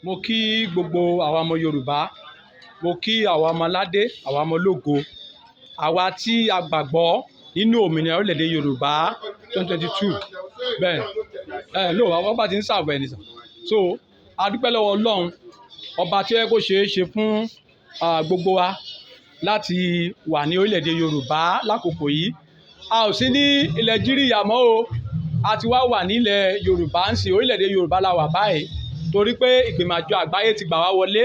Mo kí gbogbo àwa ọmọ Yorùbá, mo kí àwa ọmọ aládé, àwa ọmọ ológo, àwa tí a gbàgbọ́ nínú òmìnira orílẹ̀-èdè Yorùbá 2022. Bẹ́ẹ̀ ẹ lóò wá bá ti ń sàbẹ̀ nìsan. So, a dúpẹ́ lọ́wọ́ Ọlọ́run, ọba tí ó yẹ kó ṣe é ṣe fún gbogbo wa láti wà ní orílẹ̀-èdè Yorùbá lákòókò yìí. A ò sí ní ilẹ̀ Jíríyà mọ́ o. A ti wá wà nílẹ̀ Yorùbá ń sìn, orílẹ̀-èdè Yorùbá la wà báyìí torí pé ìgbìmọ̀ àjọ àgbáyé ti gbà wá wọlé.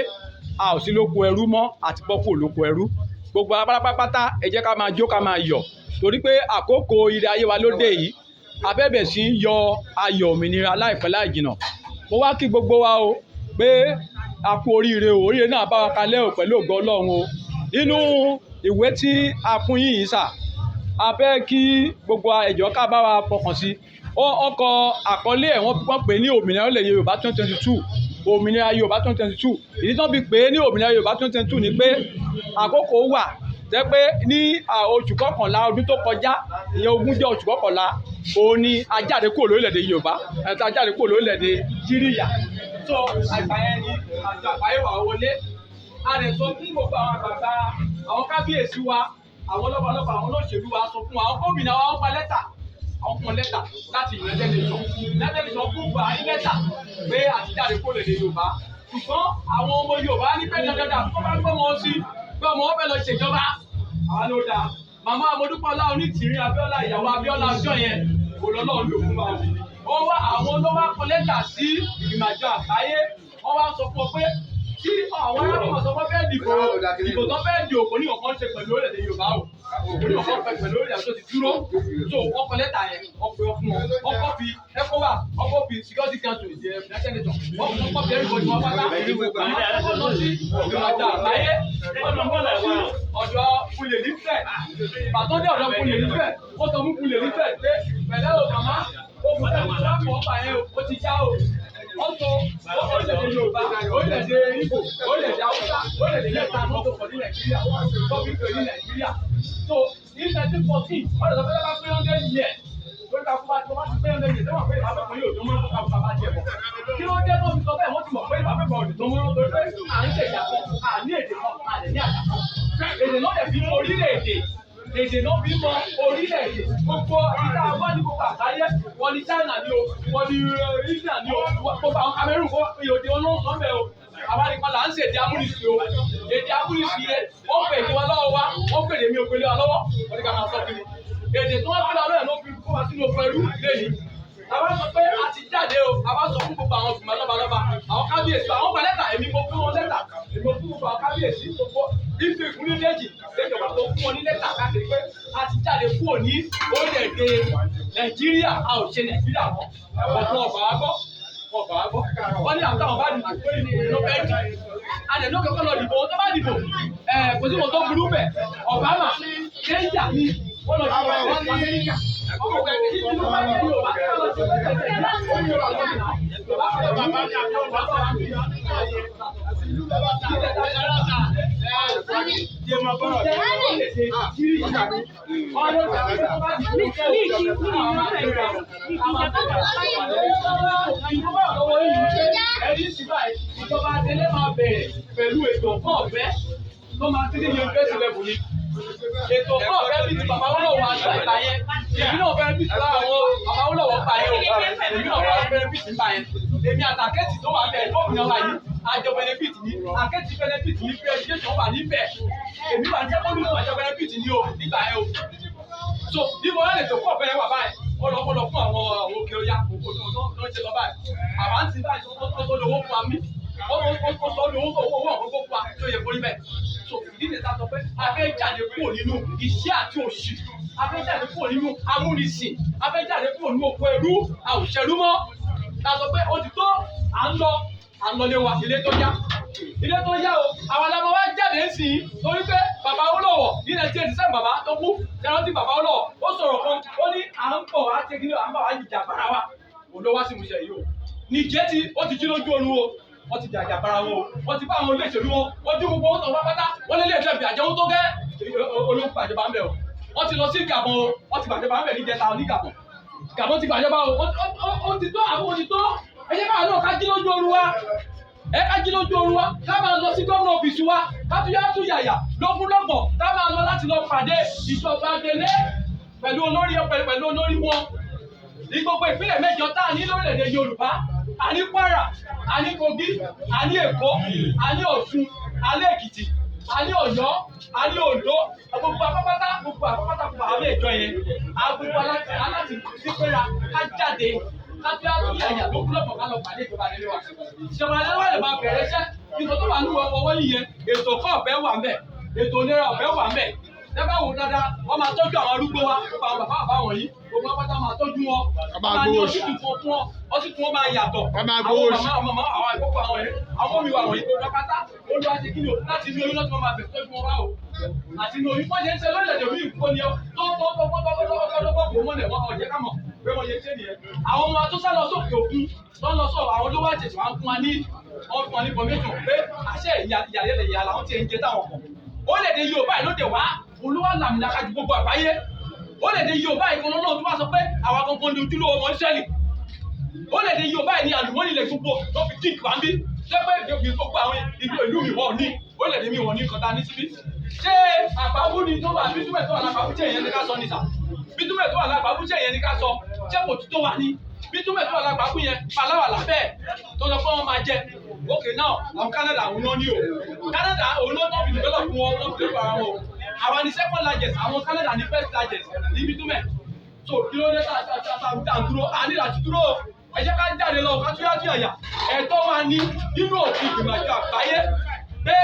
A ò sí lóko ẹrú mọ́, àti bọ́ kúrò lóko ẹrú. Gbogbo wa pátápátá, ẹ jẹ́ ká máa jó, ká máa yọ̀ torí pé àkókò ire ayé wa ló dé yìí. A fẹ́ bẹ̀ sí í yọ ayọ̀ òmìnira láìpẹ́ láì jìnnà. Mo wá kí gbogbo wa o pé a kú oríire o, oríire náà bá wa kalẹ̀ o pẹ̀lú ògo Ọlọ́run o. Nínú ìwé tí a fún yín yìí sà, a fẹ́ kí gbogbo ẹ̀jọ̀ ká bá wa fọkàn sí. Wọ́n kọ àkọlé ẹ̀, wọ́n pè é ní òmìnira orílẹ̀-èdè Yorùbá 2022, òmìnira Yorùbá 2022. Ìdí tí wọ́n fi pè é ní òmìnira Yorùbá 2022 ni pé àkókò wà tẹ́ pé ní oṣù kọkànlá ọdún tó kọjá, ìyẹn ogúnjọ́ oṣù kọkànlá, òun ni a jáde kúrò lórílẹ̀-èdè Yorùbá, ẹ̀ tí a jáde kúrò lórílẹ̀-èdè Jíríyà. So àgbà yẹn ni àjọ àgbáyé wà wọlé. A lè sọ fún gbogbo àwọn àgbààgbà, àwọn kábíyèsí wa, àwọn lọ́balọ́ba, àwọn olóṣèlú wa, sọ fún wa, àwọn gómìnà wa, wọ́n pa lẹ́tà, àwọn fún lẹ́tà láti United Nations. United Nations fún Buhari lẹ́tà pé a ti jáde kúrò lórílẹ̀-èdè Yorùbá. Ṣùgbọ́n àwọn ọmọ Yorùbá ní pé dandandan tó bá gbọ́ wọn sí pé ọmọ wọn fẹ́ lọ ṣèjọba. Àwa ló dáa. Màmá Modúpọ̀lá Onítìrí Abíọ́lá, ìyàwó Abíọ́lá ọjọ́ yẹn, kò lọ́lọ́run lò fún wa. Wọ́n wá àwọn ló wá kọ lẹ́tà sí ìgbìmọ̀ àjọ àgbáyé. Wọ́n wá sọ fún ọ pé tí àwọn arákùnrin sọ pé fẹ́ dìbò, ìbò tó fẹ́ dìbò kò ní ọ̀kan ṣe pẹ̀lú orílẹ̀-èdè Yorùbá o. Kò ní ọ̀kan pẹ̀lú orílẹ̀-èdè tó ti dúró. So wọ́n kọ lẹ́tà yẹn, wọ́n pe fún wọn. Wọ́n kọ́ fi ECOWAS, wọ́n kọ́ fi Security Council, the United Nations, wọ́n kọ́ fi everybody wọn pátá. Màmá kọ́kọ́ lọ sí ìgbìmọ̀ àjọ àgbáyé, wọ́n lọ sí ọ̀dọ̀ Kulè nífẹ̀. Bàtọ́ dé ọ̀dọ̀ Kulè nífẹ̀, wọ́n sọ fún Kulè nífẹ̀ pé pẹ̀lẹ́ o màmá, ogun tẹ̀lé sáfù ọ̀pá yẹn o, ó ti já o. Wọ́n sọ orílẹ̀-èdè Yorùbá, orílẹ̀-èdè Ìgbò, orílẹ̀-èdè Haúsá, orílẹ̀-èdè mẹ́ta ló tó pọ̀ ní Nàìjíríà, tó fi pè ní Nàìjíríà. So ní 1914, wọ́n lè sọ pé bá pé 100 years lórí ká kó bá tó bá ti pé 100 years, wọ́n pé ìbáfẹ́pọ̀ yóò tó mọ́ ká bàbá jẹ bọ̀. Kí ló dé tó fi sọ bẹ́ẹ̀? Wọ́n ti mọ̀ pé ìbáfẹ́pọ̀ ò tó mọ́ torí pé à ń ṣèjà kan, à ní èdè kan, à lè ní àṣà kan. Èdè náà lè fi mọ orílẹ̀-èdè, èdè náà fi mọ orílẹ̀-èdè. Gbogbo ìta wá ní gbogbo àgbáyé, wọ́n ní China ní o, wọ́n ní India ní o, gbogbo àwọn Cameroon kó èdè wọn ló ń sọ bẹ́ẹ̀ o. Àwa nìkan là ń ṣèdè amúnisìn o. Èdè amúnisìn yẹn, wọ́n pè ní wa lọ́wọ́ wa, wọ́n pè ní mi ò pèlè wa lọ́wọ́, wọ́n ní ká máa sọ kiri. Èdè tí wọ́n fi lọ́wọ́ ló fi kó wa sínú oko ẹrú lẹ́yìn. Àwa sọ pé a ti jáde o, àwa sọ fún gbogbo àwọn ìgbìmọ̀ lọ́balọ́ba, àwọn kábíyèsí, àwọn gba lẹ́tà, èmi mo fún wọn lẹ́tà, èmi mo fún gbogbo àwọn kábíyèsí, gbogbo ife ìkúnlẹ̀ méjì lẹ́jọba tó fún wọn ní lẹ́tà káàkiri pé a ti jáde kúrò ní orílẹ̀-èdè Nàìjíríà, a ò ṣe Nàìjíríà mọ́. Ẹ̀wọ̀n fún ọgbà wa gbọ́, ọgbà wa gbọ́. Wọ́n ní àtàwọn bá dìbò pé ìbò ló fẹ́ dì. A lè lókè kọ́ lọ dìbò, tó bá dìbò, kò sí wọn tó burú bẹ̀. Obama, Kenya ni wọ́n lọ dìbò Amẹ́ríkà. Ìjọba adélé máa bẹ̀rẹ̀ pẹ̀lú ètò ọ̀pọ̀ ọ̀fẹ́ tó máa ti ní university level ni. Ètò ọ̀pọ̀ ọ̀fẹ́ bíi ti bàbá Awólọ́wọ̀ àti ìgbà yẹn. Èmi náà fẹ́ bíi ti lára àwọn bàbá Awólọ́wọ̀ pa yẹn o. Èmi náà fẹ́ bíi ti pa yẹn. Èmi àtàkẹ́tì tó wà bẹ́ẹ̀ gómìnà wa yìí, àjọ benefit ní, àkẹ́tì benefit ní free education wà níbẹ̀. Èmi wà ní secondary school, àjọ benefit ní o nígbà yẹn o. So bí mo lè tó pọ̀ fẹ́ wà báyìí, ọlọ́pọ̀lọ́ fún àwọn òkè ọya òkò tó ń ṣe lọ báyìí. Àwa ń sin báyìí tó tó lówó fún wa mí. Ó sọ lówó owó ọ̀gbọ́n fún wa tó yẹ kó rí bẹ́ẹ̀. So ìdí nìta sọ pé a fẹ́ jáde kúrò nínú iṣẹ́ àti òṣì. A fẹ́ jáde kúrò nínú amúnisìn. A fẹ́ jáde kúrò nínú oko ẹrú. A ò ṣẹrú mọ́. Ta sọ pé ó ti tó, à ń lọ, à ń lọlé wa, ilé tó yá. Ilé tó yá o, àwọn alámọ̀ wa jáde ń sìn torí pé bàbá Awólọ́wọ̀ ní 1987, bàbá tó kú, ṣẹlọ́tì bàbá Awólọ́wọ̀, ó sọ̀rọ̀ kan, ó ní à ń bọ̀ wá ṣe kí ni, à ń bọ̀ wá jìjà bara wa. Òun ló wá sí ìmúṣẹ yìí o. Nìjẹ́ tí ó ti jí lójú oorun o, wọ́n ti jàjà bara wọn o, wọ́n ti bá àwọn olóṣèlú wọn, wọ́n jú gbogbo wọn tàn wá pátá, wọ́n lé lé ẹ̀jẹ̀ ìbí àjẹwò tó gẹ́ olóńgbò àjọba ń bẹ̀ o. Wọ́n ti lọ sí Gabon o, wọ́n ti gbàjọba ń bẹ̀ níjẹta ní Gabon. Gabon ti gbàjọba o, ó ti tó, àwọn ò ti tó. Ẹ jẹ́ káwọn náà ká jí lójú oorun wa. Ẹ ká jí lójú oorun wa, ká máa lọ sí gómìnà ọ́fíìsì wa, ká tún yá tún yàyà lógúnlọ́gbọ̀n, ká máa lọ láti lọ pàdé ìjọba délé pẹ̀lú olórí wọn ní gbogbo ìpínlẹ̀ mẹ́jọ tá a ní lórílẹ̀‐èdè Yorùbá. A ní Kwara, a ní Kogi, a ní Èkó, a ní Ọ̀ṣun, a ní Èkìtì, a ní Ọ̀yọ́, a ní Oǹdó. Gbogbo apápátá, gbogbo apápátá, gbogbo àwọn mẹ́jọ yẹn, a gbogbo aláti sípéra, ká jáde, ká fi àtúnyàyà lókùlọ̀pọ̀, ká lọ pàdé ìjọba nílé wa. Ìjọba nílé wa lè máa bẹ̀rẹ̀ iṣẹ́. Nítorí tó wà ní ọwọ́ yìí, ètò ọkọ̀ ọ̀fẹ́ wà ń bẹ̀, ètò ìlera ọ̀fẹ́ wà ń bẹ̀. Tẹ́bá wò dáadáa, wọ́n máa tọ́jú àwọn arúgbó wa, gbogbo àwọn bàbá bàbá wọ̀nyí, gbogbo wọn pátá máa tọ́jú wọn. Wọ́n máa Wọ́n máa ní gbowó oṣù. hospital fún wọn, hospital wọn máa yàtọ̀. Wọ́n máa gbowó Àwọn oṣù. màmá, màmá, àwọn àgbọ̀pọ̀, àwọn yẹn, àwọn mi wà wọ̀nyí, gbogbo pátá olúwa ṣe kí ni o, láti ní oyún lọ́tí wọ́n máa bẹ̀ tọ́jú wọn wá o. Àti ní oyún, wọ́n ṣe ń ṣe lórílẹ̀-èdè míì kó ni ọ tó tó tó tó tó tó tó tó kò mọ́lẹ̀ wọn ọ̀jẹ̀ ká mọ̀ pé wọ́n ṣe ń ṣe nìyẹn. Àwọn ọmọ tó sá lọ sókè òkun, tó ń lọ sọ àwọn ló wá ṣẹ̀ṣẹ̀ wá ń fún wa ní, wọ́n fún wa ní information pé àṣẹ ìyà ìyà ìyà làwọn ti ń jẹ táwọn kọ̀. Orílẹ̀-èdè Yorùbá yìí ló dé wá olúwa làmìlaka ju gbogbo àgbáyé. Orílẹ̀-èdè Yorùbá yìí kan lọ́nà tó wá sọ pé àwa gangan ni ojúlówó ọmọ Ísírẹ́lì. Orílẹ̀-èdè Yorùbá yìí ni àlùmọ́nì ilẹ̀ gbogbo tó fi dín wá ń bí ṣé pé gbogbo àwọn ìlú mi wọ̀ ní orílẹ̀-èdè mi wọ̀ ní nǹkan tá a ní síbí. Ṣé àpábú ni tó wà bitumen tó wà lápapọ̀? Ṣé ìyẹn ni ká sọ ní sà? Bitumen tó wà lápapọ̀, ṣé ìyẹn ni ká sọ? Ṣé kò tó wà ní bitumen tó wà lápapọ̀ yẹn paláwà lábẹ́ tó lọ fún wọn máa jẹ? Okay, now àwọn Canada, àwọn náà ní o. Canada òun náà tó fi develop wọn, wọ́n fi develop ara wọn o. Àwa ni second largest, àwọn Canada ni first largest ní bitumen. So kí ló dé tá tá tá tá tá dúró? A ní láti dúró. Ẹ jẹ́ ká jáde lọ, ká túyá túyà yà. Ẹ̀tọ́ wa ní nínú òfin ìgbìmọ̀ àjọ àgbáyé pé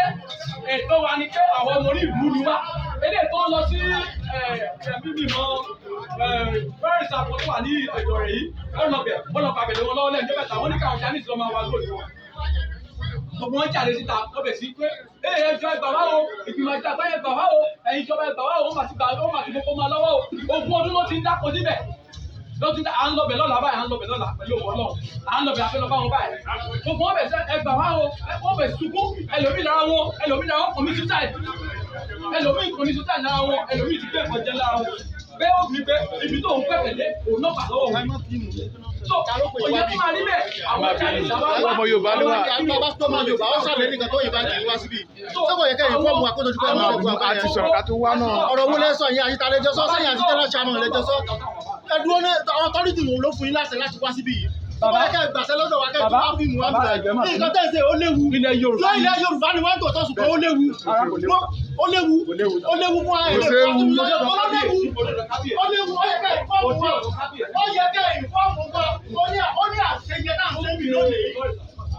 ẹ̀tọ́ wa ní pé àwọn ọmọ orí ìlú ni wá. Eléyìí tó ń lọ sí mímí mọ́ fẹ́rẹ̀ ìsàkó tó wà ní ẹ̀dọ̀ rẹ̀ yìí, wọ́n lọ bẹ̀, wọ́n lọ pàbẹ̀lẹ̀ wọn lọ́wọ́ lẹ́nu mẹ́ta. Wọ́n ní káwọn Chinese lọ máa wá góòlù wọn. Gbogbo wọn jáde síta, wọ́n bẹ̀ sí pé ee, ẹjọ́ ẹ gbà wá o, ìgbìmọ̀ àjọ àgbáyé gbà wá o, ẹ̀yin ìjọba ẹ gbà wá o. Wọ́n máa ti gbà, wọ́n máa ti gbogbo máa lọ́wọ́ o. 20 ọdún ló ti ń dáko síbẹ̀, ló ti ń dá. À ń lọ bẹ̀ lọ́la báyìí, à ń lọ bẹ̀ lọ́la pẹ̀lú òwò Ọlọ́run. À ń lọ bẹ̀, àfẹ́ lọ bá wọn báyìí. Gbogbo wọn bẹ̀ sẹ́ ẹ gbà wá o. Wọ́n bẹ̀ sunkún. Ẹlòmíì lára wọn, ẹlòmíì lára wọn commit suicide, ẹlòmíì commit suicide lára wọn, ẹlòmíì ti gbé ẹ̀kọ́ jẹ lára wọn pé ó fi pé ibi tó ń pẹ̀pẹ̀ dé òun náà bà lọ́wọ́ òun. So kò yẹ kó máa rí bẹ́ẹ̀. Àwọn Chinese àwọn wá. Ọmọ Yorùbá ló wà. Bá tó máa Yorùbá ó sàlẹ̀ nìkan tó yìnbọn kì í wá síbí. Sọ́kò yẹ kẹ́ ìfọ́ọ̀mù wa kó tó di pé àwọn ọ̀gbọ́n A ti sọ̀rọ̀ ká tó wá náà. Ọ̀rọ̀ wo lẹ́sọ̀ yẹn àti tàlẹ́jọ́ sọ sẹ́yìn àti tẹ́lẹ̀ sàmọ̀ lẹ́jọ́ sọ. Ẹ dúró ní àwọn authority ló fún yín láṣẹ láti wá síbí yìí. Bàbá kẹ́ gbàṣẹ lọ́dọ̀ wa kẹ́ tó wá fíìmù wa Bàbá, bìlẹ̀. ẹ̀jẹ̀ má Nǹkan tẹ́ ń ṣe ó léwu. Ilẹ̀ Yorùbá. Lọ ilẹ̀ Yorùbá ni wọ́n ń tòótọ́, ṣùgbọ́n ó léwu. Ó léwu. Ó léwu fún ara ẹ̀. Kò séwu. Ó léwu. Ó léwu. Ó yẹ kẹ́ inform wa. Ó yẹ kẹ́ inform wa. Ó ní àṣeyẹ tá à ń ṣe mí lónìí.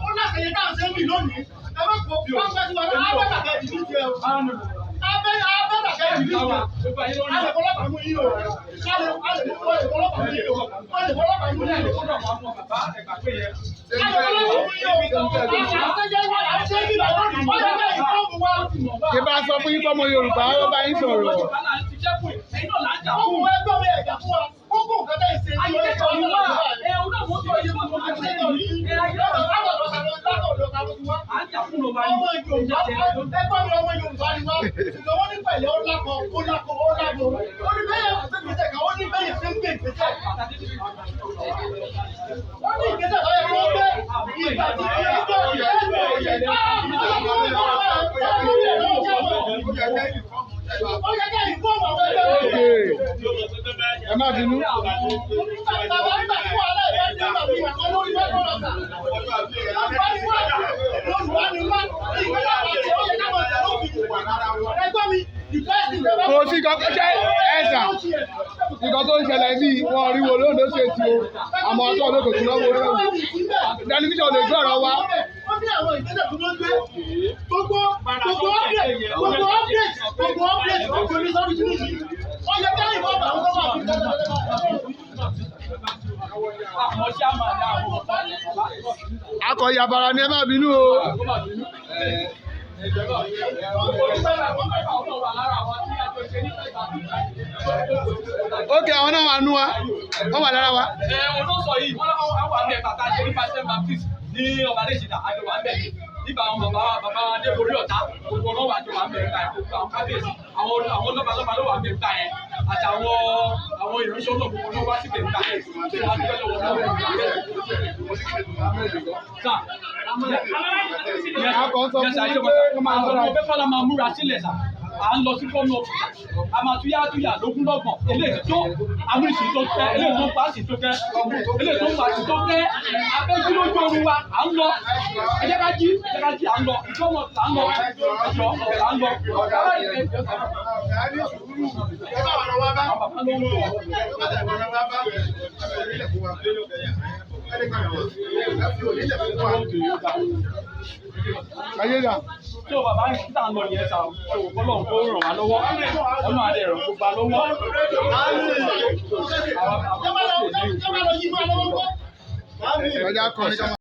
Ó ní àṣeyẹ tá à ń ṣe mí lónìí. Ẹ má kó pàǹpẹ́ tí wọn á bẹ̀ tàkẹ́ ìdílé tiẹ̀ o. Abẹ́ abẹ́ tàkẹ́ ìdílé tiẹ̀. A lè fọlọ́pàá mú yín o. A lè mú wọ́n lè fọlọ́pàá mú yín o. Wọ́n lè fọlọ́pàá mú yín o. A lè fọlọ́pàá mú yín o. Àṣeyẹ wa à ń ṣe mí lónìí. Ó yẹ kẹ́ inform wa. Ṣé bá a sọ fún yín pé ọmọ Yorùbá ó bá yín sọ̀rọ̀? Gbogbo ẹgbẹ́ mi ẹ̀jà fún wa. Gbogbo nǹkan tẹ́ ìṣe ní ọjọ́ ìwà. Ọmọ Yorùbá, ẹgbẹ́ mi, ọmọ Yorùbá ni wá. Ṣùgbọ́n wọ́n ní pẹ̀lẹ́ ó lákọ, ó lákọ, ó lábo. Ó ní bẹ́yẹ̀ ṣe gbèsè kan, ó ní bẹ́yẹ̀ ṣe ń gbé ìgbésẹ̀. Ó ní ìgbésẹ̀ tó yẹ kó gbé. Ìgbà tí kí ẹgbẹ́ ó yẹ kẹ́ inform àwọn ẹgbẹ́ rẹ̀. Ẹ má bínú. Bàbá, nígbà tí wàhálà ìbá dé, nígbà tí wàhálà lórí mẹ́tọ́ lọ́sà. Yorùbá ni wá, Yorùbá ni wá, ìgbésẹ̀ àwọn àti ó yẹ ká máa tẹ̀lé òfin. Ẹgbẹ́ mi, the best thing tẹ́ bá. Kò sí kankan ṣe ẹ̀sà. Nǹkan tó ń ṣẹlẹ̀ bí wọ́n rí wo lóńdó ṣe ti o. Àmọ́ ọjọ́ olóko tí wọ́n wo lóko. Tẹlifíṣàn lè gbọ́ ọ̀rọ̀ wa. Ó ní àwọn ìgbésẹ̀ tó ń gbé. Gbogbo update, gbogbo update, gbogbo update, gbogbo ní sọ́dún tí nìyí. Ó yẹ ká ìwọ́n bá àwọn tó wà ní Àwọn ṣáàmà ní àwọn Akọ yabara ni, ẹ má bínú o. Ókè, àwọn náà wà nú wa. Wọ́n wà lára wa. Ẹ olóòsọ yìí, wọ́n lọ́wọ́ wà ní ẹ̀ka tá a ṣe ní Pastor Baptist ní Ọbadẹ́sìdá, àjọ wà ń bẹ̀. Nígbà àwọn bàbá bàbá Adébórí ọ̀tá, gbogbo ọlọ́wà jọ wà mẹ́ta yẹn, gbogbo àwọn kábíyèsí, àwọn lọ́balọ́ba ló wà mẹ́ta yẹn, àtàwọn àwọn ìránṣẹ́ ọlọ́ gbogbo ló wá síbẹ̀ nígbà yẹn. Ṣé wàá dúpẹ́ lọ́wọ́ náà? Sà. A kàn sọ Yes, fún sir. yín pé kó máa Àwọn ṣọ́ra. ọmọ fẹ́ fọlá máa múra sílẹ̀ sà. À ń lọ sí gómìnà ọ̀fíìsì. A máa túyá túyà lógún lọ́gbọ̀n. Eléyìí tó amúnisìn tó tẹ́, eléyìí tó pa sí tó tẹ́, eléyìí tó pa sí tó tẹ́. Abẹ́jú lójú oorun wa, à ń lọ. Ẹ jẹ́ ká jí, ẹ jẹ́ ká jí, à ń lọ. Ìjọ́mọ̀ là ń lọ. Ẹ̀jọ̀ ọ̀bẹ̀ là ń lọ. Àwọn bàbá ló ń lọ. Ayé dà. Tó bàbá ń tà ń lọ nìyẹn sà, tó kọ́lọ́run kó ràn wá lọ́wọ́. Ọlọ́run á dẹ̀ ràn gbogbo wa lọ́wọ́. Àwọn Jẹ́ bá lọ yí máa lọ́wọ́ gbọ́. Ọjà kọrin.